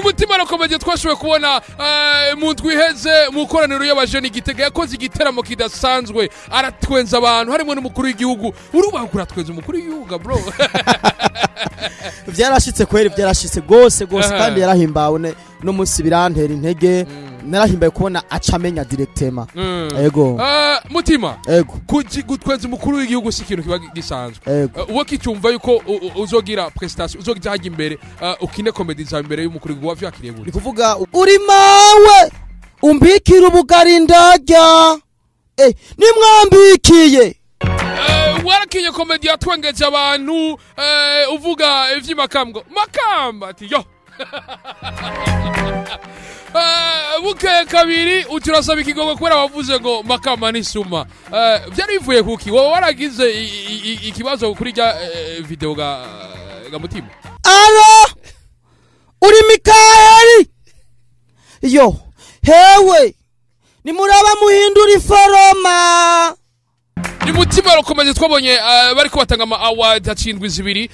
Mutima Rokomeje twashoboye kubona mu ndwi iheze mu koraniro y'abajene Gitega yakoze igiteramo kidasanzwe, aratwenza abantu harimo n'umukuru w'igihugu. Urubaha kuratwenza umukuru w'igihugu, bro? Vyarashitse kweri, vyarashitse gose gose. Kandi yarahimbawe no munsi birantera intege, narahimbaye kubona aca amenya directement. Ego. Mutima, Ego. gutwenza umukuru w'igihugu si ikintu kiba gisanzwe. Ego. Uwo kicyumva yuko uzogira prestation, uzogira hajya imbere, ukine comedy zawe imbere y'umukuru w'igihugu, wavyakiriye Ni gute? kuvuga uri mawe umbikira ubugari ndarya, nimwambikiye. Warakinye comedy yatwengeje abantu, uvuga ivy'imakamba makamba ati yo. Bukeye kabiri uturasaba ikigogo kubera wavuze ngo makamba n'isuma. Vyari bivuye kuki? Wowe waragize ikibazo kuri rya video ga Mutima? Alo, uri Mikaheli yo hewe, nimuraba muhindura iforoma. Ni Mutima Rukomeje twabonye bariko batanga ama award acindwi zibiri,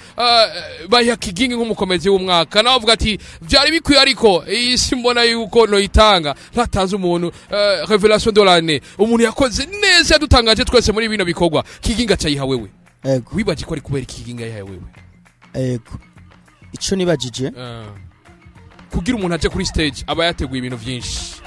bayiha Kigingi nk'umukomezi w'umwaka, nawe avuga ati vyari bikwiye, ariko iyi si mbona yuko noyitanga ntatazi umuntu. Révélation de l'année, umuntu yakoze neza yadutangaje twese muri bino bikorwa, Kigingi acayiha wewe. Ego. Wibaje ko ari kubera Kigingi yayihaye wewe? Ego, ico nibajije, Kugira umuntu aje kuri stage aba yateguye ibintu vyinshi,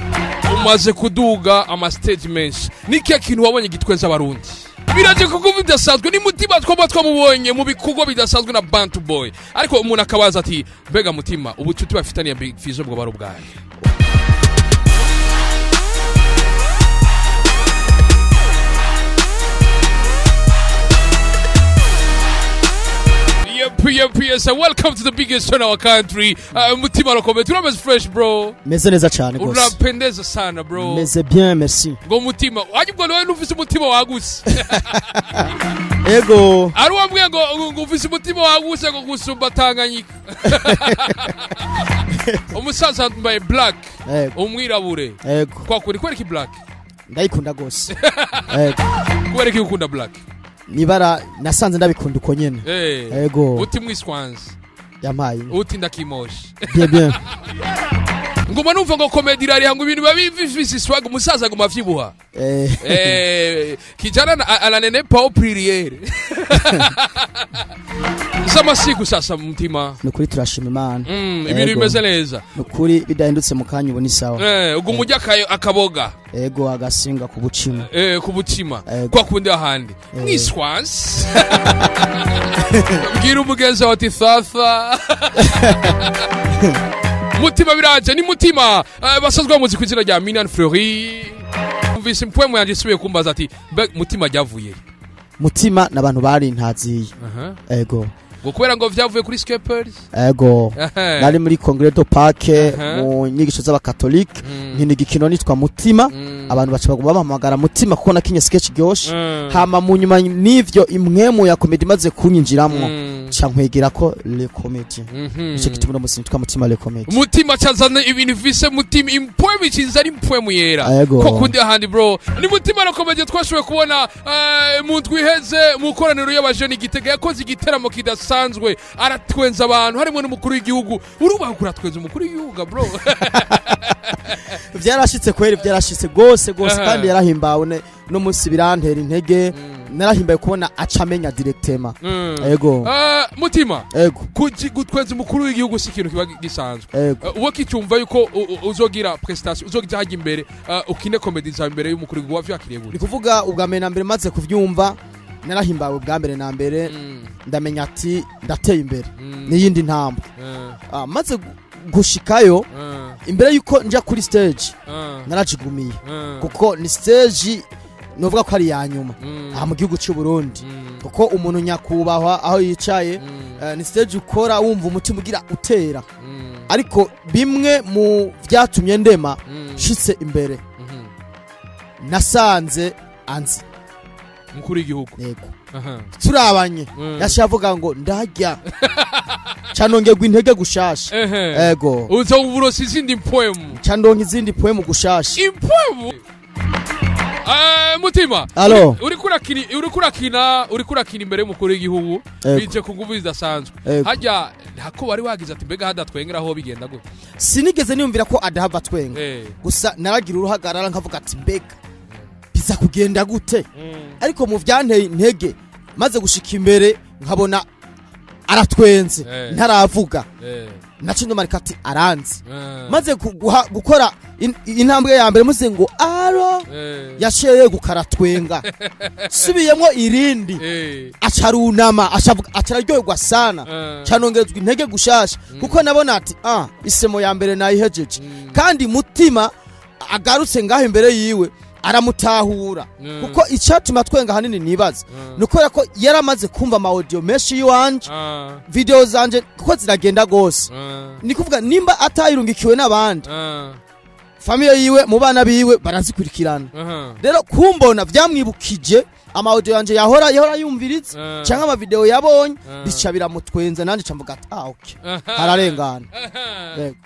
umaze kuduga ama stage menshi, ni kihe kintu wabonye gitweza abarundi biraje kuko bidasanzwe? Ni Mutima twaba twamubonye mu bikorwa bidasanzwe na Bantu Boy, ariko umuntu akabaza ati mbega Mutima ubucuti bafitaniye Big Fizzo bwo bari ubwahe? Yep, yes. Welcome to the biggest show in our country. Mutima Lokome, turameze fresh, bro. Meze neza cyane gose. Unapendeza sana, bro. Meze bien, merci. Ngo Mutima, wajya ubwo nawe ufise umutima wagutse. Ego. Ari wambwiye ngo ufise umutima wagutse ngo gusumba Tanganyika. Umusaza yambaye black, Ego. umwirabure. Ego. Kwa kuri kubera iki black? Ndayikunda gose, ego. Kubera iki ukunda black? Nibara nasanze ndabikunda uko nyene. Ego. Uti mwiswanzi. Yampaye. Uti ndakimoshi. Bien bien. Nguma numva ngo comedy irariha, ngo ibintu biba bifise swag, umusaza aguma avyibuha. Kijana ananenepa au pluriel. Z'amasiku sasa, Mutima. Nukuri turashima Imana. Ibintu Ego. bimeze neza. Nukuri bidahindutse mu kanya ubu ni sawa. Uguma urya akaboga. Ego, agasinga ku bucima. Ku bucima. Ego. Kwa kundi ahandi. Mwiswansi. Bwira umugenzi wawe ati sasa. Mutima biraje ni Mutima. Basanzwe bamuzi ku izina rya Minan Fleury. Umvise impwemu yanje isubiye kumbaza ati mbe Mutima ryavuye? Mutima n'abantu bari ntaziye. Ego. Ngo kubera ngo vyavuye kuri Skepers. Ego. Nari muri Congrès de Pâques, mu nyigisho z'abakatolike, nkina igikino nitwa Mutima. Abantu baca baguma bampamagara Mutima kuko nakinye sketch ryoshe. Hama mu nyuma n'ivyo impwemu ya comedy imaze kunyinjiramwo, ca nkwegera ko le comedy. Ico gituma uno musi nitwa Mutima le comedy. Mutima cazana ibintu bifise mutima, impwemu ikiza ari impwemu yera. Ego. Ko kundi ahandi, bro, ni Mutima Rokomeje twashoboye kubona mu ndwi iheze mu koraniro y'abajene Gitega yakoze igiteramo kidasanzwe, aratwenza abantu harimo n'umukuru w'igihugu. Urubaha kuratwenza umukuru w'igihugu, bro? Vyarashitse kweri, vyarashitse gose gose. Kandi yarahimbawe no munsi birantera intege, narahimbaye kubona aca amenya directement. Ego. Mutima, Ego. gutwenza umukuru w'igihugu si ikintu kiba gisanzwe. Ego. Uwo kicyumva yuko uzogira prestation, uzogira hajya imbere, ukine comedy zawe imbere y'umukuru w'igihugu, wavyakiriye Ni gute? kuvuga ubwa mbere na mbere maze kuvyumva narahimbawe ubwa mbere na mbere, ndamenya ati ndateye imbere n'iyindi ntambwe. Maze gushikayo, imbere yuko nja kuri stage, narajigumiye kuko ni stage novuga ko ari iya nyuma aha mu gihugu cy'u Burundi, kuko umuntu nyakubahwa aho yicaye, ni stage ukora wumva umutima ugira utera. Ariko bimwe mu vyatumye ndema, shitse imbere nasanze anzi. Mukuru w'igihugu? Yego. Turabanye, yaciye avuga ngo ndarya, canongerwa intege gushasha. Ego. Uza uburosi izindi mpwemu. Candonka izindi poemu gushasha. Impwemu. Mutima. Alo. Uriko urakina imbere y'umukuru w'igihugu, Ego. bije ku nguvu zidasanzwe. Ego. Hajya ntako wari wagize ati mbega hadatwengera aho bigenda gute? Sinigeze niyumvira ko adahava twenga. Gusa naragira uruhagarara nkavuga ati mbega biza kugenda gute? Ariko mu vyanteye intege, maze gushika imbere nkabona aratwenze ntaravuga, naco ndomarika ati aranzi. Maze gukora intambwe ya mbere, muze ngo aro, yaciye gukaratwenga, subiyemwo irindi, acarunama, acavuga, acararyoherwa sana. Canongerezwa intege gushasha, kuko nabona ati isemo ya mbere nayihejeje. Kandi Mutima agarutse ngaho imbere yiwe aramutahura, kuko icatuma twenga hanini nibaza ni ukubera ko yaramaze kumva ama audio menshi y'iwanje, video zanje kuko ziragenda gose. Ni kuvuga nimba atayirungikiwe n'abandi, famille yiwe, mu bana biwe barazikurikirana. Rero kumbona vyamwibukije ama audio yanje yahora yumviriza, canke ama video yabonye, bica biramutwenza, nanje ca mvuga ati okay, hararengana. Yego.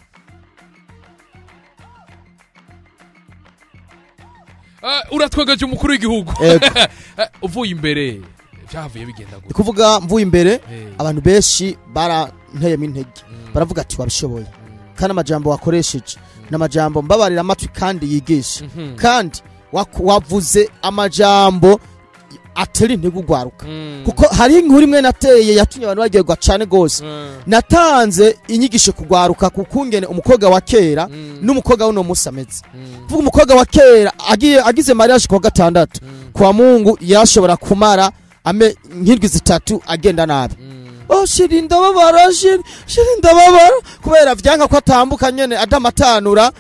Uratwegeje umukuru w'igihugu. Yego. Uvuye imbere vyavuye bigenda Ni gute? kuvuga mvuye imbere, abantu benshi baranteyemo intege, baravuga ati wabishoboye, kandi amajambo wakoresheje n'amajambo mbabarira amatwi kandi yigisha, kandi wavuze amajambo atera intege ugwaruka, kuko hari inkuru imwe nateye yatumye abantu baryoherwa cane gose. Natanze inyigisho kugwaruka kukungene umukobwa wa kera n'umukobwa w'uno musi ameze. Kuvuga umukobwa wa kera agiye agize mariage kuwa gatandatu, kwa Mungu yashobora kumara ame nk'indwi 3 agenda nabi. Oh chéri, ndababara, chéri, chéri, ndababara, kubera vyanka ko atambuka nyene adamatanura.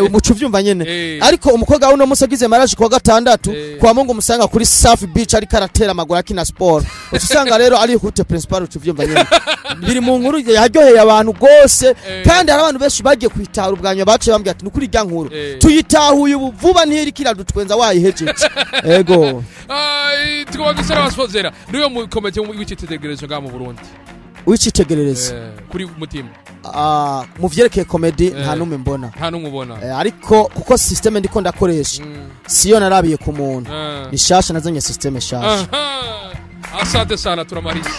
Umuco uvyumva nyene. Ariko umukobwa w'uno musi agize mariage kuwa gatandatu, kwa Mungu musanga kuri Safi Beach ariko aratera amaguru akina sport. Usanga rero ari route principale, uvyumva nyene. Biri mu nkuru yaryoheye abantu gose, kandi hari abantu benshi bagiye kwitahura ubwanya, baciye bambwira ati nukuri irya nkuru tuyitahuye ubu vuba, ntiyiriko iradutwenza wayihejeje. Ego. Tugomba gusara abasozera niyo mu komite w'icitegererezo ngaha mu Burundi. W'icitegererezo? Kuri Mutima. Mu vyerekeye comedy, nta numwe mbona. Nta numwe ubona? Ariko kuko system ndiko ndakoresha siyo narabiye ku muntu, ni shasha, nazanye system shasha. Aha. Asante sana, turamariza.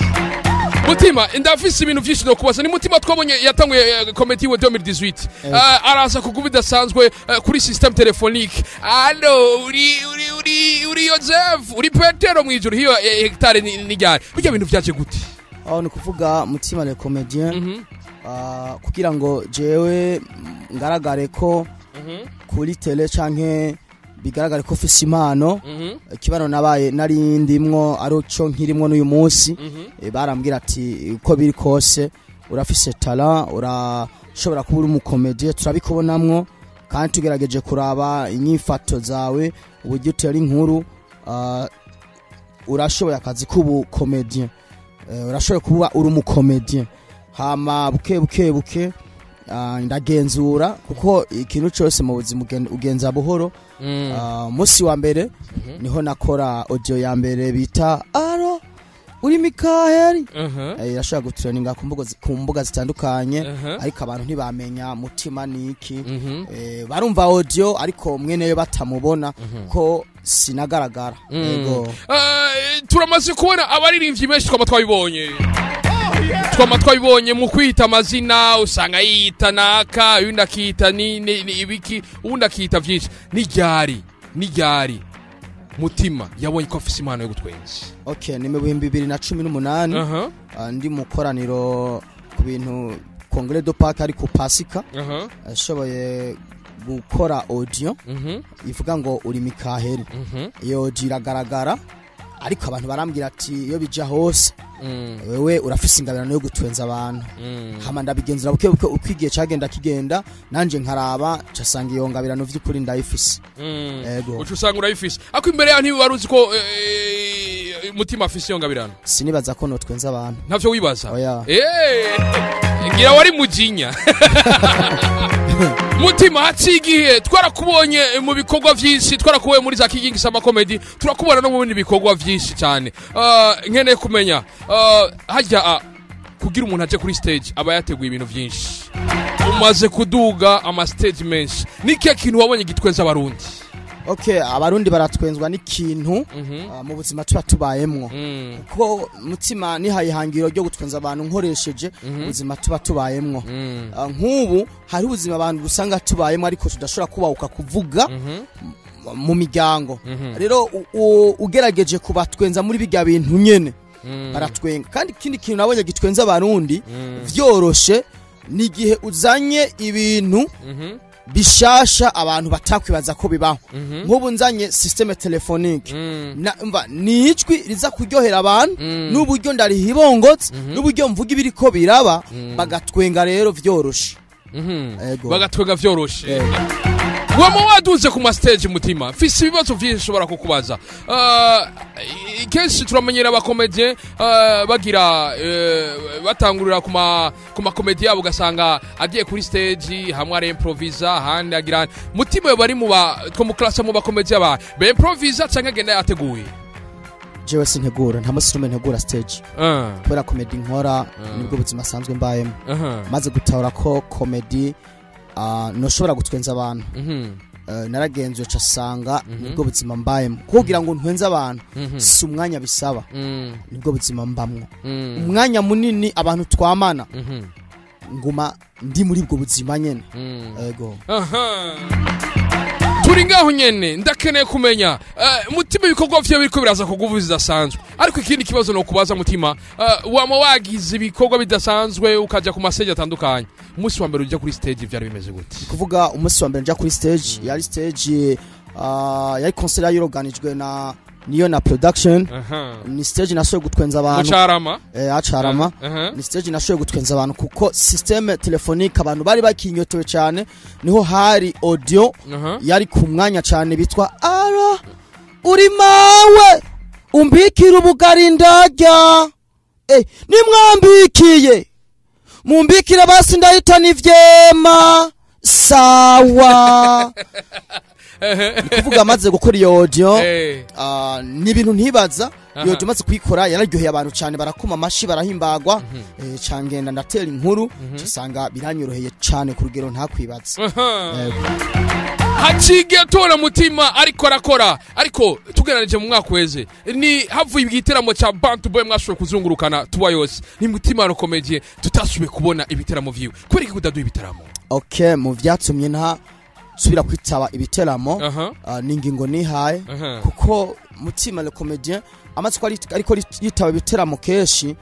Mutima, ndafise ibintu vyinshi no kubaza. Ni Mutima twabonye yatanguye comedy we 2018. Araza kuguba idasanzwe kuri system téléphonique. Allo, uri Joseph, uri Petero mwijuru hiyo hectare ni ryari? Burya bintu vyaje gute? Aho ni kuvuga Mutima le comedien, kugira ngo jewe ngaragare ko kuri tele canke bigaragare ko mfise impano, ikibano nabaye nari ndimwo ari cyo nkirimwo n'uyu munsi, barambwira ati uko biri kose urafise talent, urashobora kuba uri umukomedie, turabikubonamwo, kandi tugerageje kuraba inyifato zawe, uburyo utera inkuru, urashoboye akazi k'ubu comedien, urashoboye kuba uri umukomedien. Hama buke buke buke, ndagenzura, kuko ikintu cyose mu buzima ugenza buhoro. Musi wa mbere niho nakora audio ya mbere bita aro uri Mikaheli. Irashobora gutraininga ku mbuga zitandukanye, ariko abantu ntibamenya Mutima niki. Barumva audio ariko mweneyo batamubona, ko sinagaragara. Yego. Turamaze kubona abaririmbyi benshi, twama twabibonye mu kwita amazina, usanga yita naka, undi akita ni ibiki, undi akita vyinshi. Ni ryari Mutima yabonye ko afise impano yo gutwenza? Okay, ni mu 2018. Ndi mu koraniro ku bintu Congrès de Pâques, ari ku Pasika, ashoboye gukora audio ivuga ngo uri Mikaheli. Iyo audio iragaragara, ariko abantu barambwira ati iyo bija hose, wewe urafise ingabirano yo gutwenza abantu. Hama ndabigenzura buke buke, uko igihe cagenda kigenda, nanje nkaraba, casanga iyo ngabirano vy'ukuri ndayifise. Ego. Uca usanga urayifise, ariko imbere yaho ntiwari uzi ko Mutima afise iyo ngabirano? Sinibaza ko notwenza abantu. Ntavyo wibaza? Oya. Ngira wari mujinya. Mutima, haciye igihe twarakubonye mu bikorwa vyinshi, twarakubonye muri za Kigingi Summer Comedy, turakubona no mu bindi bikorwa vyinshi cyane. Nkeneye kumenya, hajya kugira umuntu aje kuri stage aba yateguye ibintu vyinshi. Umaze kuduga ama stage menshi, ni kihe kintu wabonye gitwenza abarundi? Okay, Abarundi baratwenzwa n'ikintu mu buzima tuba tubayemwo, kuko Mutima nihaye ihangiro ryo gutwenza abantu nkoresheje ubuzima tuba tubayemwo. Nk'ubu hari ubuzima abantu usanga tubayemo ariko tudashobora kubahuka kuvuga mu miryango. Rero ugerageje kubatwenza muri bijya bintu nyene, baratwenga. Kandi ikindi kintu nabonye gitwenza Abarundi vyoroshe ni igihe uzanye ibintu bishasha abantu batakwibaza ko bibaho. Nk'ubu nzanye système téléphonique, mva ni ijwi riza kuryohera abantu, n'uburyo ndarihibongotse, n'uburyo mvuga ibiriko biraba, bagatwenga rero vyoroshe. Ego. Bagatwenga vyoroshe. Ego. Wama waduze ku ma stage, Mutima, mfise ibibazo vyinshi nshobora kukubaza. Kenshi turamenyera aba comédiens bagira batangurira ku ma comédie yabo, ugasanga agiye kuri stage hamwe ari improvisa, ahandi agira. Mutima bari mu ba two mu classe mu ba comédiens ba improvisa canke agenda yateguye? Jewe sintegura, nta musi n'umwe ntegura stage, kubera comedy nkora nibwo buzima asanzwe mbayemo. Maze gutahura ko comedy noshobora gutwenza abantu, naragenzuye casanga nibwo buzima mbayemo. Kugira ngo ntwenze abantu si umwanya bisaba, nibwo buzima mbamwo. Umwanya munini abantu twamana, nguma ndi muri ubwo buzima nyene. Ego. Aha. Turi ngaho nyene, ndakeneye kumenya Mutima, ibikorwa vyawe biriko biraza kuguvuza bidasanzwe. Ariko ikindi kibazo no kubaza Mutima, wama wagize ibikorwa bidasanzwe, ukaja ku ma stage atandukanye. Umunsi wa mbere uja kuri stage vyari bimeze gute? Kuvuga umunsi wa mbere nja kuri stage, yari stage yari concert yoroganijwe na niyo na production. Ni stage nashoboye gutwenza abantu. Mucarama. Acarama. Ni stage nashoboye gutwenza abantu kuko système téléphonique abantu bari bakinyotewe cyane, niho hari audio yari ku mwanya cyane bitwa ara uri mawe umbikira ubugari ndarya, nimwambikiye mumbikira basi ndahitana ivyema sawa. Ni kuvuga amaze gukora iyo audio, ni ibintu ntibaza. Iyo audio maze kuyikora yararyoheye abantu cyane, barakoma amashi, barahimbagwa, cangenda ndatera inkuru, usanga biranyoroheye cyane ku rugero ntakwibaza. Yego. Haciye tubona Mutima ariko arakora, ariko tugereranije mu mwaka weze ni havuye igiteramo cya Bantu Boy mwashoboye kuzungurukana tuba yose, ni Mutima rokomedie tutasubiye kubona ibiteramo vyiwe. Kubera iki kudaduha ibiteramo? Okay, mu vyatumye nta subira kwitaba ibiteramo, ni ingingo nihaye, kuko Mutima le Comédien amaze ko ariko yitaba ibiteramo kenshi,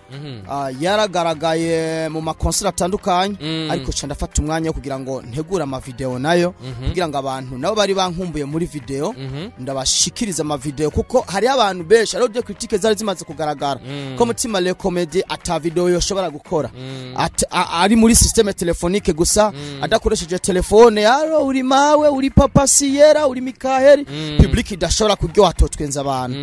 yaragaragaye mu ma concert atandukanye, ariko ca ndafata umwanya wo kugira ngo ntegure ama video nayo, kugira ngo abantu nabo bari bankumbuye muri video, ndabashikiriza ama video, kuko hariho abantu benshi, hariho des critiques zari zimaze kugaragara ko Mutima le Comédien ata video yoshobora gukora, ari muri système téléphonique gusa, adakoresheje telefone yaro uri mawe uri papa siyera uri mikaheri, public idashobora kuryoha totwenza abantu.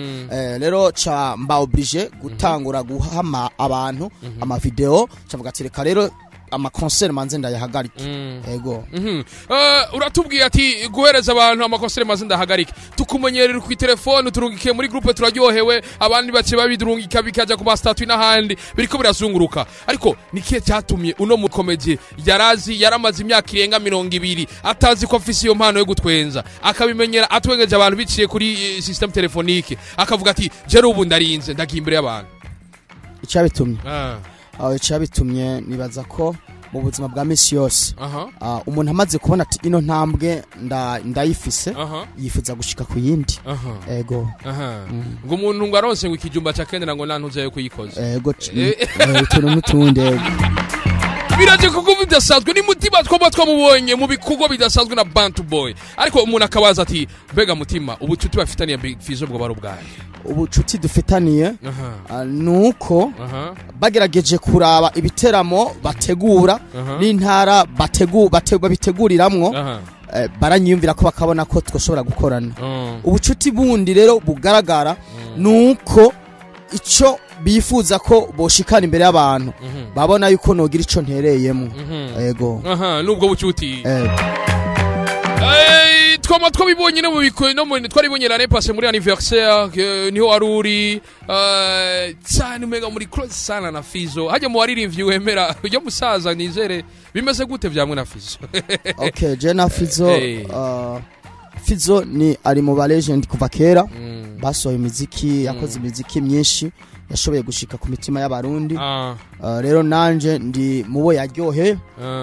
Rero ca mba obligé gutangura guhama abantu ama video, cavuga ati reka rero ama concert manze ndayahagarike. Ego. Uratubwiye ati guhereza abantu ama concert maze ndahagarike. Tukumenyerera ku telefone, turungikiye muri groupe, turaryohewe, abandi bace babidurungika bikaja ku ma statut n'ahandi, biriko birazunguruka. Ariko nikiye cyatumye uno mu comédien yarazi yaramaze imyaka irenga 20 atazi ko afise iyo mpano yo gutwenza, akabimenyera atwengeje abantu biciye kuri système téléphonique, akavuga ati jero ubu ndarinze ndagiye imbere y'abantu? Icabitumye, icabitumye nibaza ko mu buzima bwa misi yose, umuntu amaze kubona ati ino ntambwe ndayifise, yifuza gushika ku yindi. Ego. Ngo umuntu ngo aronse ngo ikijumba ca kendera ngo nantuzeyo kuyikoza. Ego, utuntu n'utundi, ego. Biraje kuko bidasanzwe ni Mutima twaba twamubonye mu bikorwa bidasanzwe na Bantu Boy, ariko umuntu akabaza ati mbega Mutima, ubucuti bafitaniye Big Fizzo bwo bari ubwahe? Ubucuti dufitaniye, nuko bagerageje kuraba ibiteramo bategura n'intara babiteguriramwo, baranyiyumvira ko bakabona ko twoshobora gukorana. Ubucuti bundi rero bugaragara nuko ico bifuza ko boshikana imbere y'abantu, babona yuko nogira ico ntereyemo. Ego. Aha, nubwo bucuti. Ego. Twama twabibonye no mu biko no mu twaribonye l'année passée muri anniversaire, niho wari uri cyane, umenga muri close sana na Fizo. Hajya mu waririmbyi wemera ujya musaza nizere bimeze gute byamwe na Fizo? Okay, je na Fizo, Fizo ni ari mu ba legend kuva kera, basohoye imiziki, yakoze imiziki myinshi yashoboye gushika ku mitima y'Abarundi. Rero nanje ndi mubo yaryohe,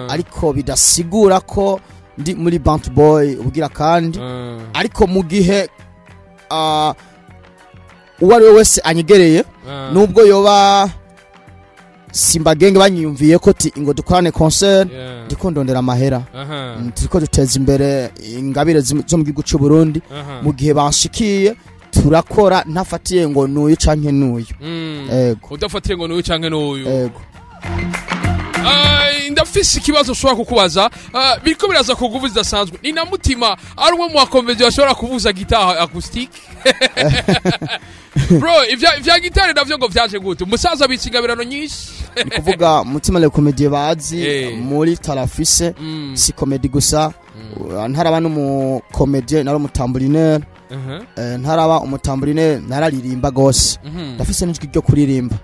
ariko bidasigura ko ndi muri Bantu Boy ubwira kandi. Ariko mu gihe uwo ari we wese anyegereye, nubwo yoba Simba Gang, banyiyumviye ko ti ingo dukorane concert, ndiko ndondera amahera. Turiko duteza imbere ingabire zo mu gihugu c'u Burundi. Mu gihe banshikiye turakora, ntafatiye ngo nuyu canke nuyu. Ego. Udafatiye ngo nuyu canke nuyu. Ego. Ndafise ikibazo ushobora kukubaza. Biriko biraza ku nguvu zidasanzwe, ni na Mutima ari umwe mu bakomezi bashobora kuvuza guitare acoustique. Bro, ivya gitare navyo ngo vyaje gute? Umusaza abitse ingabirano nyinshi. Ni kuvuga Mutima le Comédien bazi muri tarafise, si comédie gusa. Ntaraba n'umucomédien, nari umutambourinaire. Ntaraba umutambourinaire, nararirimba gose. Ndafise n'ijwi ryo kuririmba,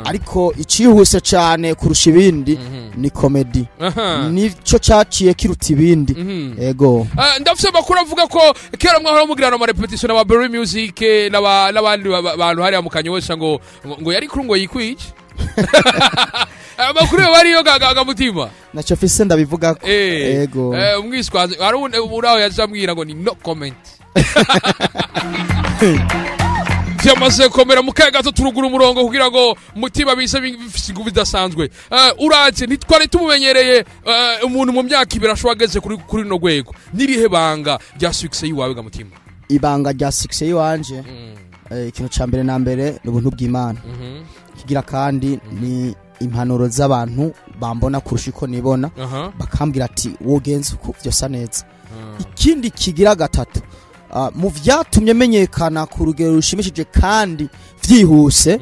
ariko icihuse cane kurusha ibindi ni comédie. Nico caciye kiruta ibindi. Ego. Ndafise amakuru avuga ko kera mwahora mugirana ama répétition n'aba Berry Music, n'abandi bantu hariya mu Kanyosha, ngo yari kuri ngo yikwije. Amakuru yo bariyo ga Mutima. Naco fise ndabivuga. Ego. Umwiswazi hari uwundi uraho yaje ambwira ngo ni no comment. Vyamaze komera mu kanya gato, turugura umurongo kugira ngo Mutima bise bifise inguvu zidasanzwe. Uraje ntitwari tumumenyereye, umuntu mu myaka 2 ashobora ageze kuri runo rwego. Nirihe banga rya succès yiwawe ga Mutima? Ibanga rya succès yiwanje, ikintu ca mbere na mbere ni ubuntu bw'Imana. Kigira kandi ni impanuro z'abantu bambona kurusha uko nibona, bakambwira ati wogenza uku vyosa neza. Ikindi kigira gatatu, mu vyatumye menyekana ku rugero rushimishije kandi vyihuse,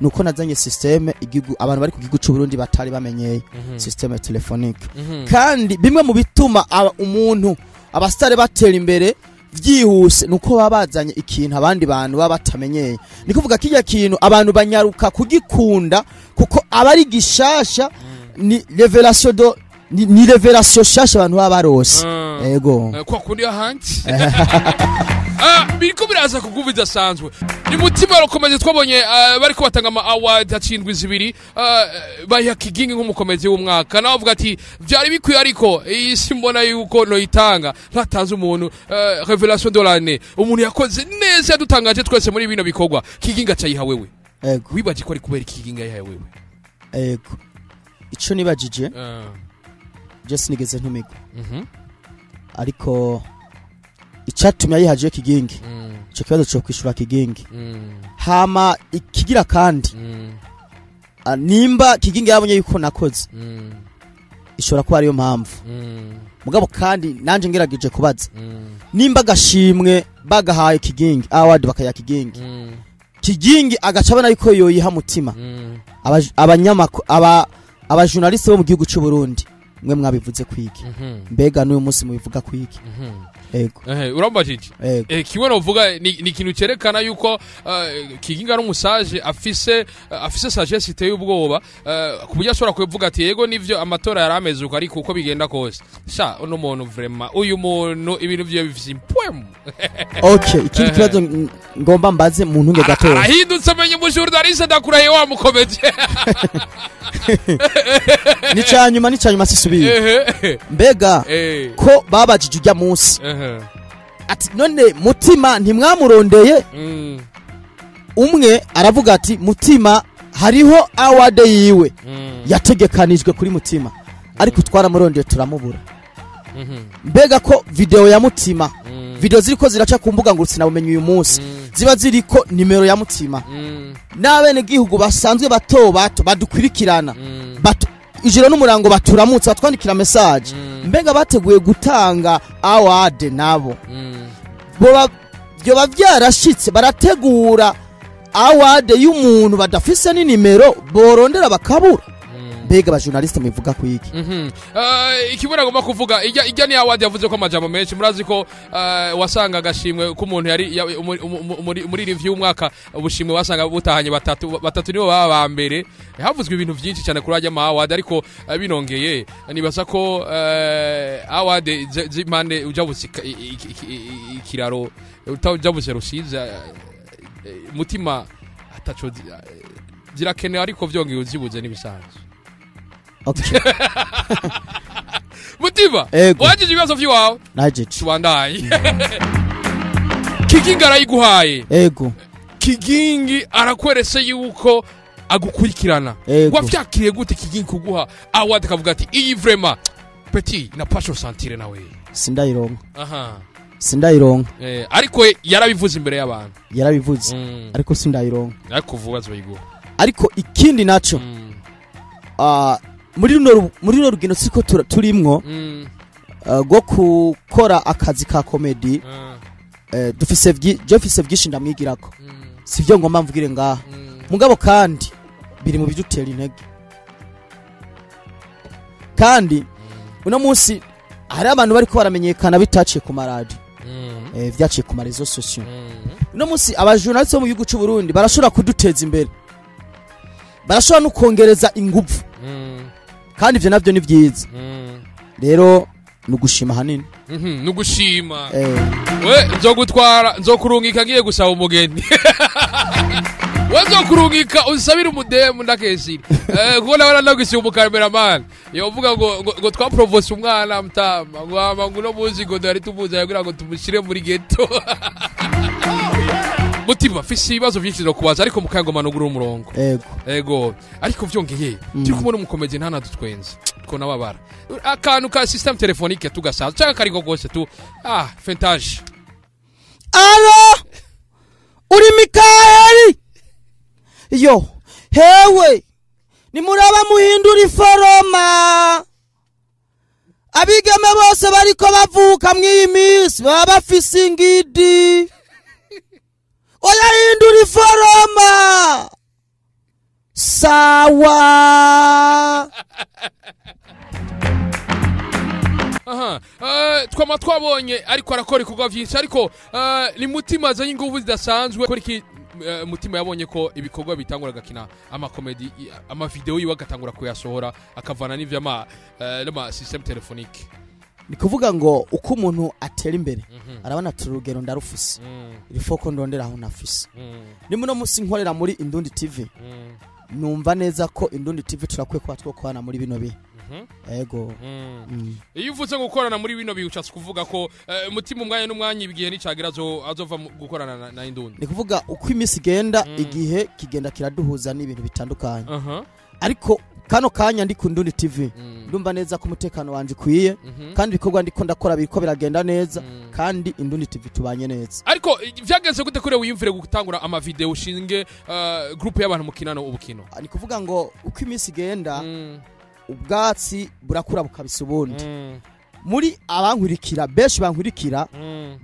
nuko nazanye système igihugu abantu bari ku gihugu c'u Burundi batari bamenyeye, système téléphonique. Kandi bimwe mu bituma umuntu abasitare batera imbere vyihuse nuko baba bazanye ikintu abandi bantu baba batamenyeye. Ni kuvuga kirya kintu abantu banyaruka kugikunda kuko aba ari gishasha, ni révélation do ni révélation shasha abantu baba barose. Ego. Kwa kundi ahandi biriko biraza kuguva idasanzwe ni Mutima rukomeze. Twabonye bariko batanga ama award hacindwa 2, bayiha Kigingi nk'umukomezi w'umwaka, nawe avuga ati vyari bikwiye, ariko iyi si mbona yuko noyitanga ntatanze umuntu révélation de l'année, umuntu yakoze neza yadutangaje twese muri bino bikorwa. Kigingi acayiha wewe. Ego. Wibaje ko ari kubera Kigingi yayihaye wewe? Ego, ico nibajije, je sinigeze ntumigwa, ariko icatumye ayihaje Kigingi, ico kibazo co kwishura Kigingi. Hama ikigira kandi, nimba Kigingi yabonye yuko nakoze, ishobora kuba ariyo mpamvu. Mugabo kandi nanje ngerageje kubaza, nimba agashimwe bagahaye Kigingi, award bakaya Kigingi, Kigingi agaca abona yuko yoyiha Mutima, abanyamakuru, abajournaliste bo mu gihugu c'u Burundi, mwe mwabivuze kwiki? Mbega n'uyu munsi mubivuga kwiki? Ego. Urambajije. Ego. Kimwe novuga ni ikintu cerekana yuko Kiginga ari umusaje afise sagesse iteye ubwoba, ku buryo ashobora kuvuga ati yego nivyo amatora yarameze uko, ariko uko bigenda kose sha uno muntu vraiment, uyu muntu ibintu vyiwe bifise impwemu. Okay, ikindi kibazo ngomba mbaze mu ntunge gatoya. Arahindutse, amenye umujournaliste, ndakurahiye wa mukomeje. N'icanyuma, n'icanyuma sisubiye. Mbega ko babajije ujya munsi ati none Mutima ntimwamurondeye? Umwe aravuga ati Mutima hariho award yiwe yategekanijwe kuri Mutima, ariko twaramurondeye turamubura. Mbega ko video ya Mutima, video ziriko ziraca ku mbuga ngurukanabumenyi uyu munsi, ziba ziriko nimero ya Mutima, n'abene gihugu basanzwe bato bato badukurikirana, ijoro n'umurango baturamutse, batwandikira message, mbega bateguye gutanga award nabo boba byoba vyarashitse barategura award y'umuntu badafise n'inimero, borondera bakabura? Mbega aba journaliste mubivuga kwiki? Ikibura agomba kuvuga ijya ni award yavuze ko amajambo menshi. Murazi ko wasanga agashimwe k'umuntu yari muri review y'umwaka, ubushimwe wasanga butahanye batatu batatu, nibo baba ba mbere. Havuzwe ibintu byinshi cyane kuri ajya ama award, ariko binongeye nibaza ko award z'impande ujabutse ikiraro utajabutse Rusizi, mutima ataco zirakenewe, ariko vyongeye uzibuze n'ibisanzwe. Okay. Mutima. Ego. Wajije ibibazo vy'iwawe? Najeje. Tubandaye. Kigingi arayiguhaye. Ego. Kigingi arakwerese yuko agukurikirana. Ego. Wavyakiriye gute Kigingi kuguha award, akavuga ati iyi vraiment petit napasha usantire nawe? Sindayironka. Sindayironka. Ariko yarabivuze imbere y'abantu. Yarabivuze, ariko sindayironka. Ariko vuba azoyiguha. Ariko ikindi naco, muri runo rugendo siko turimwo rwo gukora akazi ka comedy, dufise je mfise vyinshi ndamwigirako. Sivyo ngomba mvugire ngaha, mugabo kandi biri mu bidutera intege. Kandi uno munsi hari abantu bariko baramenyekana bitaciye ku maradi, vyaciye ku ma réseaux sociaux. Uno munsi aba journaliste bo mu gihugu c'u Burundi barashobora kuduteza imbere, barashobora no kongereza inguvu, kandi ivyo navyo ni vyiza. Rero ni ugushima hanini. Nugushima. Eh. We nzogutwara, nzokurungika ngiye gusaba umugeni. We nzokurungika usabire umudemu ndakesiri, kuko nawe ndagisiye umu cameraman yovuga ngo twaprovose umwana mutama, ngo ama ngo uno munsi ngo twari tumuzanye kugira ngo tumushyire muri ghetto. Mutima, mfise ibibazo vyinshi no kubaza, ariko mukayagoma nugura umurongo. Ego. Ego, ariko vyongeye turi kumwe n'umukomezi ntanadutwenze two nababara akantu ka système téléphonique tugasaza canke kariko kose tu fentage. Allô, uri Mikayeli? Yo hewe, nimuraba muhindura iforoma. Abigeme bose bariko bavuka mw'iyi minsi baba bafise ingidi. Oya, hindura iforoma. Sawa. Aha, twama twabonye ariko arakora ibikorwa vyinshi, ariko ni Mutima azanye inguvu zidasanzwe. Kora iki? Mutima yabonye ko ibikorwa bitangura, agakina ama comédie, ama vidéo yiwe agatangura kuyasohora, akavana n'ivyo ama n'ama système téléphonique. Ni kuvuga ngo uko umuntu atera imbere, arabona ati urugero ndarufise, il faut ko ndondera aho nafise. Ni muno musi nkorera muri Indundi TV. Numva neza ko Indundi TV turakwiye kuba twokorana muri bino bihe. Ego. Iyo uvuze gukorana muri bino bihe, ushatse kuvuga ko Mutima umwanya n'umwanya, igihe nicagira azova gukorana na Indundi? Ni kuvuga uko iminsi igenda, igihe kigenda kiraduhuza n'ibintu bitandukanye. Ariko kano kanya ndi ku Indundi TV. Ndumva neza ko umutekano wanje ukwiye, kandi ibikorwa ndiko ndakora biriko biragenda neza, kandi Indundi TV tubanye neza. Ariko vyagenze gute kure wiyumvire gutangura ama vidéo, ushinge groupe y'abantu mukinano ubukino? Ni kuvuga ngo uko iminsi igenda, ubwatsi burakura bukabisa ubundi. Muri abankurikira, benshi bankurikira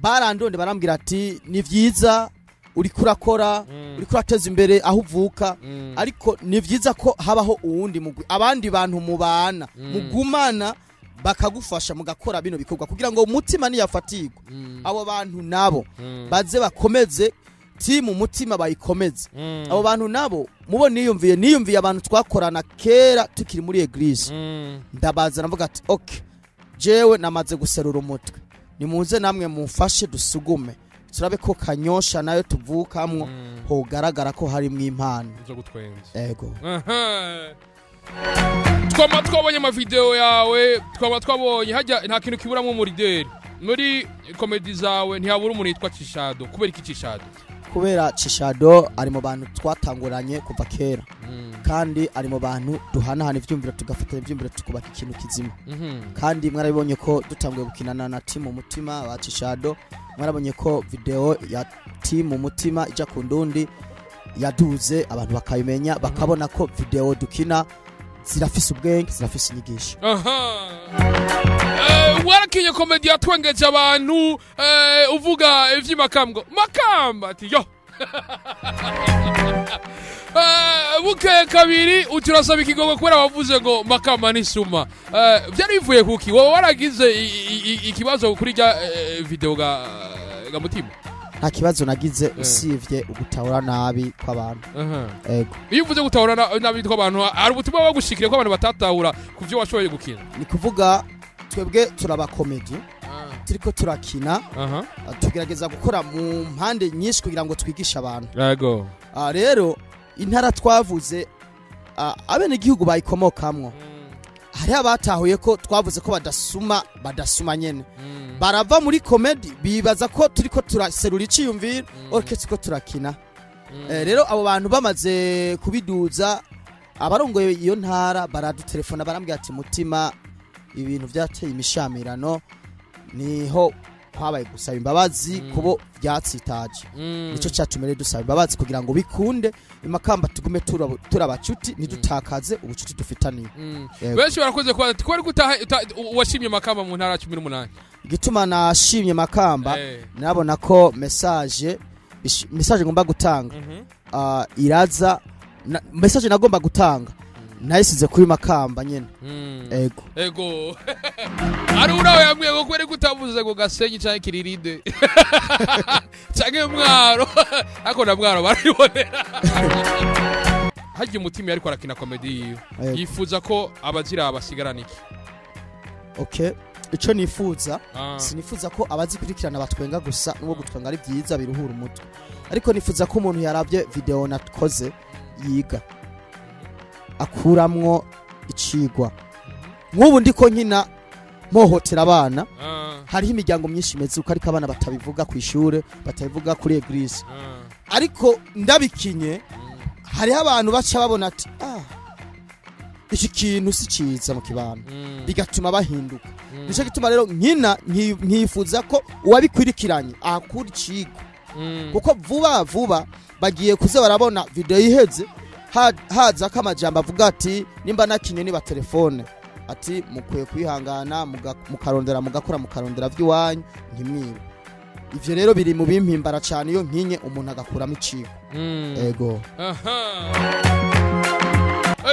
barandonde, barambwira ati ni vyiza uriko urakora, uriko urateza imbere aho uvuka, ariko ni vyiza ko habaho uwundi mugwi, abandi bantu mubana, mugumana, bakagufasha mugakora bino bikorwa, kugira ngo Umutima niyafatirwa, abo bantu nabo baze bakomeze timu Umutima, bayikomeze. Abo bantu nabo mubo niyumviye abantu twakorana kera tukiri muri église. Ndabaza, navuga ati okay, jewe namaze guserura umutwe, nimuze namwe mumfashe dusugume, turabe ko Kanyosha nayo tuvukamwo hogaragara ko harimwo impano. Zo gutwenza. Ego. Aha. Twama twabonye ama vidéo yawe, twama twabonye hajya nta kintu kiburamwo muri deri, muri comédie zawe ntihabura umuntu yitwa Cishado. Kubera iki Cishado? Kubera Cishado ari mu bantu twatanguranye kuva kera, kandi ari mu bantu duhanahana ivyumviro, tugafatanya ivyumviro, tukubaka ikintu kizima. Kandi mwarabibonye ko dutanguye gukinana na timu Umutima wa Cishado, mwarabonye ko vidéo ya timu Umutima ija ku Ndundi yaduze, abantu bakayimenya, bakabona ko vidéo dukina zirafise ubwenge, zirafise inyigisho. Aha. Warakinye comédie yatwengeje abantu, uvuga ivy'imakamba makamba ati yo. Bukeye kabiri uturasaba ikigogo kubera wavuze ngo Makamba n'isuma. Byari bivuye kuki? Wowe waragize ikibazo kuri rya video ga Mutima? Nta kibazo nagize usivye ugutahura nabi kw'abantu. Ego. Iyo uvuze gutahura nabi kw'abantu, hari ubutumwa bagushikiriye ko abantu batatahura ku vyo washoboye gukina? Ni kuvuga twebwe turaba comedy, turiko turakina, tugerageza gukora mu mpande nyinshi kugira ngo twigishe abantu. Yego. Rero intara twavuze abene igihugu bayikomokamwo, hari abatahuye ko twavuze ko badasuma nyene, barava muri comedy bibaza ko turiko turaserura iciyumviro, orchestre ko turakina. Rero abo bantu bamaze kubiduza, abarongoye iyo ntara baradutelefona barambwira ati Mutima ibintu byateye imishamirano, niho habaye gusaba imbabazi kubo byatsitaje. Nico cyatumye dusaba imbabazi kugira ngo bikunde Imakamba tugume turabacuti, ntidutakaze ubucuti dufitaniye. Benshi barakoze kwa twari gutaha washimye Makamba mu ntara 18. Igituma nashimye Makamba, nabona ko message ngomba gutanga iraza message nagomba gutanga nayisize kuri Makamba nyene. Ego. Ego. Ari urawe yambwiye ngo kwere gutavuze ngo Gasenyi canke Kiriride canke Mwaro, ariko na Mwaro baribonera. Harya Umutima yariko arakina comedy yiwe, yifuza ko abazira basigarana iki? Okay, ico nifuza, sinifuza ko abazikurikirana batwenga gusa, nubwo gutwenga ari byiza biruhura umutwe, ariko nifuza ko umuntu yaravye video nakoze yiga akuramwo icigwa. Nk'ubu ndiko nkina mpohotera abana, hariho imiryango myinshi imeze uko, ariko abana batabivuga ku ishure, batabivuga kuri eglise, ariko ndabikinye hariho abantu baca babona ati iki kintu si ciza mu kibano, bigatuma bahinduka. Nico gituma rero nkina nkifuza ko uwabikwirikiranye akura icigwa, kuko vuba vuba bagiye kuza barabona video iheze haza kamajambo avuga ati nimba nakinye niba telefone ati mukwiye kwihangana mukarondera mugakora mukarondera vy'iwanyu ntimwibe. Ivyo rero biri mu bimpimbara cyane iyo nkinye umuntu agakuramo icigwa. Ego.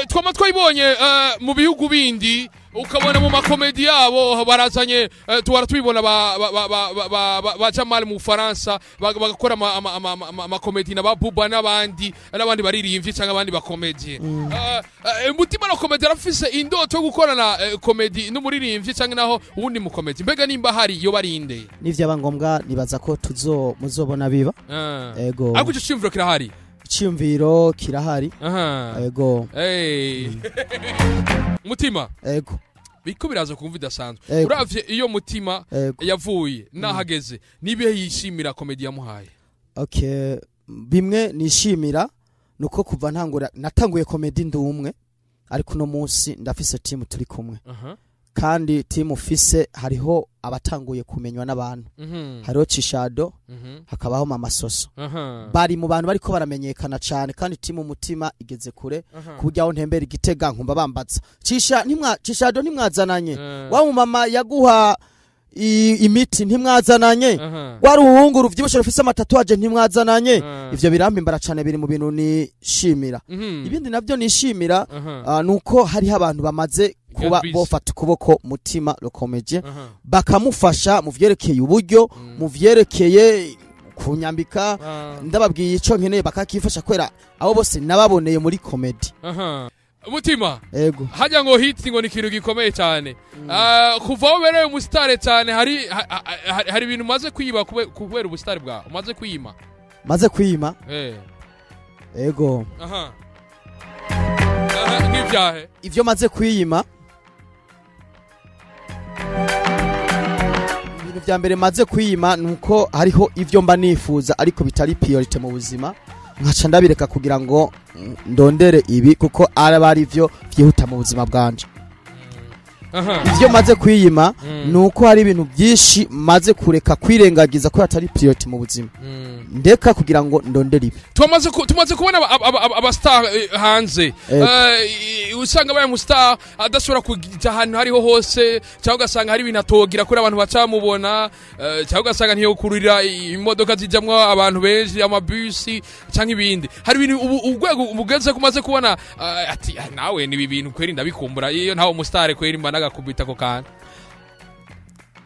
Twama twibonye mu bihugu bindi, ukabona mu makomedi yabo barazanye, tuwara tubibona ba Jamal mu Faransa bagakora amakomedi na ba Buba n'abandi baririmbyi cyangwa abandi bakomedi. Mutima na komedi arafise indoto yo gukorana komedi n'umuririmbyi cyangwa naho uwundi mukomedi. Mbega nimba hari yo barinde? Nivyo ngombwa nibaza ko muzobona biba. Ego. Ariko ico ciyumviro kirahari. Iciyumviro kirahari. Ego. Mutima. Ego. Biko biraza kumva idasanzwe. Uravye iyo Mutima yavuye nahageze, nibihe yishimira komedi yamuhaye? Okay, bimwe nishimira nuko kuva ntangura natanguye komedi ndi umwe, ariko no munsi ndafise team turi kumwe. Kandi team ufise hariho abatanguye kumenywa n'abantu. Hariho Cishado, hakabaho Mama Soso. Bari mu bantu bariko baramenyekana cyane, kandi team Umutima igeze kure, kuburyo aho ntembera Igitega nkumva bambatsa. Cishado ntimwazananye. Wa mu mama yaguha imiti ntimwazananye. Wa ruhungu ruvyibushe rufise amatatuaje ntimwazananye. Ivyo birampimbara cyane, biri mu bintu nishimira. Ibindi navyo nishimira nuko hariho abantu bamaze kuba bofata ukuboko Mutima Rokomeje, bakamufasha mu vyerekeye uburyo, mu vyerekeye kunyambika, ndababwiye ico nkeneye bakakifasha, kwera abo bose nababoneye muri comedy. Mutima. Ego. Hajya ngo hit ngo ni ikintu gikomeye cyane. Kuva aho ubereye umusitare cyane, hari ibintu umaze kwiba kubera ubusitare bwawe, umaze kwima. Maze kwima? Ego. Nk'ivyahe? Ivyo maze kwiyima, ibintu vya mbere maze kwiyima nuko hariho ivyo mba nifuza ariko bitari priorite mu buzima, nkaca ndabireka kugira ngo ndondere ibi, kuko araba ari vyo vyihuta mu buzima bwanje. Ivyo maze kwiyima nuko hari ibintu byinshi maze kureka kwirengagiza ko atari priority mu buzima, ndeka kugira ngo ndondere ibi. Tumaze kubona aba star hanze, usanga abaye umustar adashobora kujya ahantu hariho hose, cyangwa ugasanga hari ibintu atogira kuri abantu bacamubona, cyangwa ugasanga ntiyokurira imodoka zijamwo abantu benshi, amabisi cyangwa ibindi. Hari ibintu ubu urwego ubugeze kumaze kubona, ati: "Ah, nawe ni ibi bintu kweri ndabikumbura, iyo ntawe umustar kweri mba nagakubita ako kantu."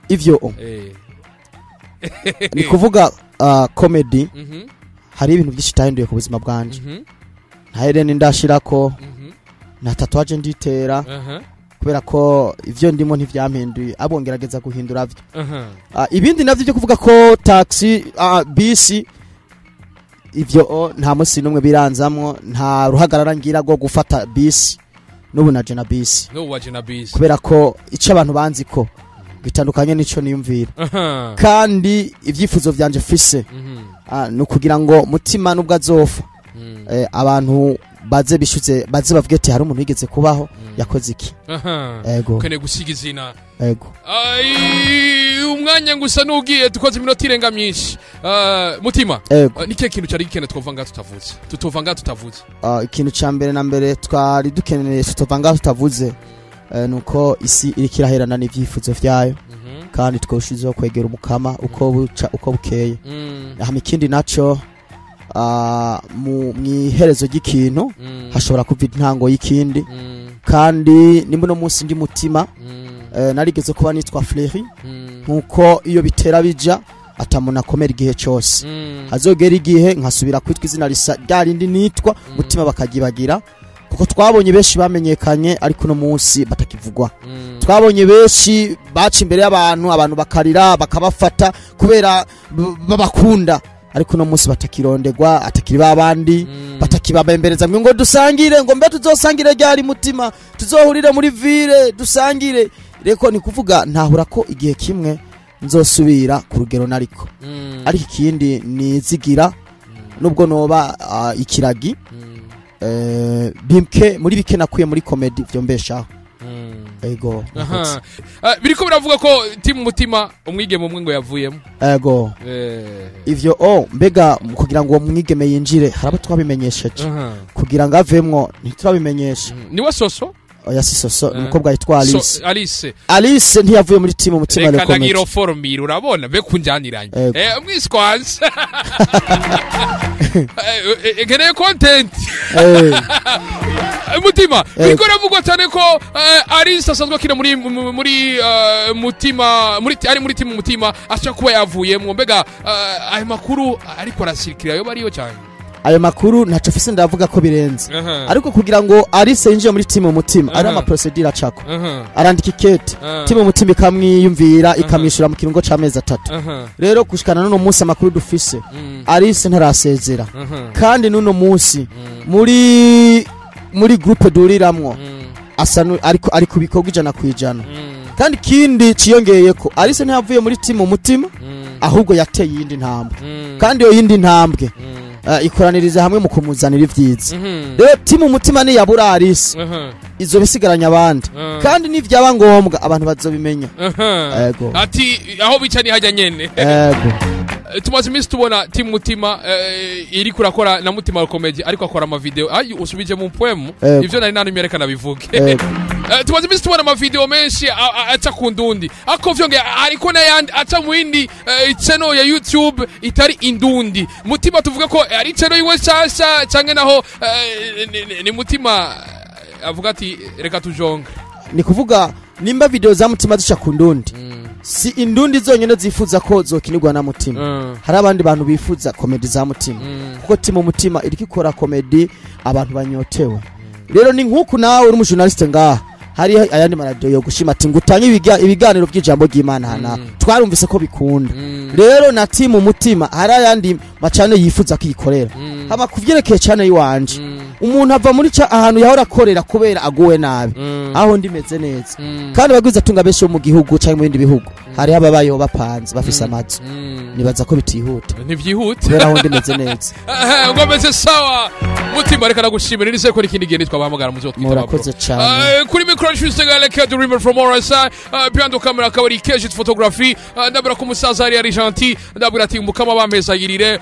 Ivyo ni kuvuga comedy, hari ibintu byinshi itahinduye ku buzima bwanje. Nta hereni ndashirako, nta tatouage nditera, kubera ko ivyo ndimo ntivyampinduye, abo ngerageza guhindura vyo. Ibindi navyo byo kuvuga ko taxi, bisi, ivyo nta musi n'umwe biranzamwo, nta ruhagarara ngira rwo gufata bisi. N'ubu naje na bisi. N'ubu waje na bisi. Kubera ko ico abantu banzi ko gitandukanye n'ico niyumvira, kandi ivyifuzo vyanje fise ni ukugira ngo Mutima nubwo azofa, abantu baze bishuze, baze bavuge ati: "Hari umuntu yigeze kubaho yakoze iki." Ego. Ukeneye gusiga izina. Ego. Ai, umwanya ngusa n'ugiye, dukoze iminota irenga myinshi. Mutima, Ego. ni kihe kintu cyari gikenewe twova ngaha tutavuze, tutova ngaha tutavuze? Ikintu ca mbere na mbere twari dukeneye tutova ngaho tutavuze, nuko isi iriko iraherana n'ivyifuzo vyayo, kandi twoshizeho kwegera Umukama uko buca uko bukeye. Hama ikindi naco, mu mwiherezo ry'ikintu hashobora kuva intango y'ikindi. Kandi nimba uno munsi ndi Mutima, narigeze kuba nitwa Fleury, nkuko iyo bitera bija atamuntu akomera igihe cose, hazogera igihe nkasubira kwitwa izina risa rya rindi nitwa Mutima bakagibagira, kuko twabonye benshi bamenyekanye ariko uno munsi batakivugwa. Twabonye benshi baca imbere y'abantu, abantu bakarira bakabafata kubera babakunda, ariko uno munsi batakirondegwa, atakiri babandi, batakibabembereza ngo dusangire, ngo mbe tuzosangire ryari Mutima, tuzohurire muri ville dusangire. Reko ni kuvuga ntahura ko igihe kimwe nzosubira ku rugero nariko. Ariko ikindi nizigira, nubwo noba ikiragi, bike muri bike nakuye muri comedy vyombeshaho. Ego. Aha. Biriko biravuga ko team Mutima umwigeme umwe ngo yavuyemo. Ego. Ivyo mbega kugira ngo uwo mwigeme yinjire hari abo twabimenyesheje? Kugira ngo avemwo ntiturabimenyesha. Niwe Soso? Oya, si Soso, umukobwa yitwa Alice. So, Alice. Alice ntiyavuye muri team Mutima Reka le Comedy. Ndagira formire, urabona be kunjaniranye. Ego. Mwiswanze, nkeneye content. Mutima, biriko biravugwa cyane ko Alice asanzwe akina muri Mutima, muri ari muri team Mutima, ashobora kuba yavuyemwo. Mbega ayo makuru ariko arasirikira yo bariyo cyane? Ayo makuru ntaco fise ndavuga ko birenze, ariko kugira ngo Alice yinjire muri team Mutima ari ama procedure acako. Arandika ikete, team Mutima ikamwiyumvira, ikamwishyura mu kiringo c'amezi 3. Rero gushikana n'uno munsi amakuru dufise, Alice ntarasezera. Kandi n'uno munsi muri groupe duriramwo asa ariko ari ku bikorwa 100%. Kandi ikindi ciyongeyeko, Alice ntiyavuye muri team Mutima, ahubwo yateye iyindi ntambwe. Kandi iyo yindi ntambwe ikoraniriza hamwe mu kumuzanira ivyiza. Rero team Mutima niyabura Alice, izo bisigaranye abandi, kandi nivyaba ngombwa abantu bazobimenya. Ego. Ati aho bica ni hajya nyene. Ego. Tumaze iminsi tubona team Mutima iri kurakora na Mutima Comedy, ariko akora amavideo. Ayi, usubije mu poem. Ego. Ivyo nari nanimyerekana bivuge. Ego. Tumaze iminsi tubona amavideo menshi aca ku Ndundi, ariko vyongeye ariko n'ayandi aca mu yindi channel ya YouTube itari Indundi. Mutima tuvuga ko ari channel yiwe nshasha, canke naho ni Mutima avuga ati: "Reka tujonge"? Ni kuvuga nimba video za Mutima zica ku Ndundi, si Indundi zonyene zifuza ko zokinirwa na Mutima. Hari abandi bantu bifuza comedy za Mutima, kuko team Mutima iriko ikora comedy abantu banyotewe. Rero ni nkuku nawe uri umujournaliste ngaha, hari ayandi maradiyo yo gushima ati ngutange ibiganiro by'ijambo ry'Imana hana, twarumvise ko bikunda. Rero na team Mutima hari ayandi ma channel yifuza kiyikorera. Hama kuvyerekeye channel yiwanje, umuntu ava muri ca ahantu yahora akorera kubera aguwe nabi. Aho ndimeze neza, kandi abagwiza tunga benshi bo mu gihugu canke mu bindi bihugu, hariho ababayeho bapanze, bafise amazu. Nibaza ko bitihuta. Ntivyihuta. Kubera aho ndimeze neza. Ngo meze sawa. Mutima, reka nagushimira, nizeye ko n'ikindi gihe nitwabahamagara muzotwitaba, bro. Murakoze cane. Kuri micro nshusega the river from RSI, behind camera akaba ari Keji Photography. Ndabura ko umusaza yari gentil, ndabura ati umukama bamezagirire.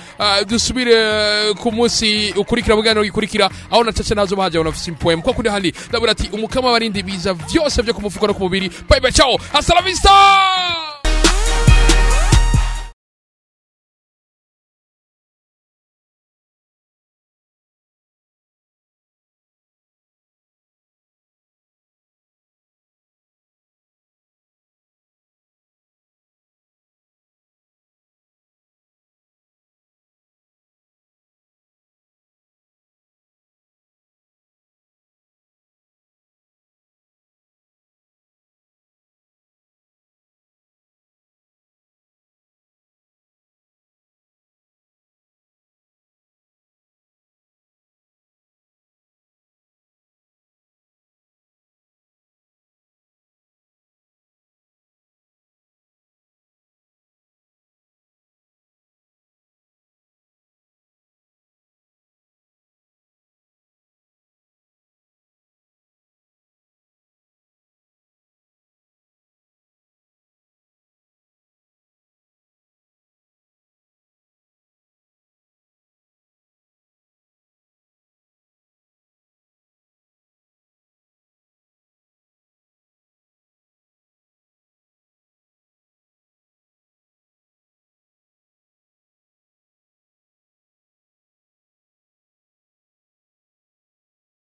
Dusubire ku munsi ukurikira, buganiro gikurikira, aho nacace nazo bahaje banafise impoem ko kuri hali. Ndabura ati umukama barindi biza vyose vyo ku mufuko no ku mubiri. Bye bye, ciao, hasta la vista.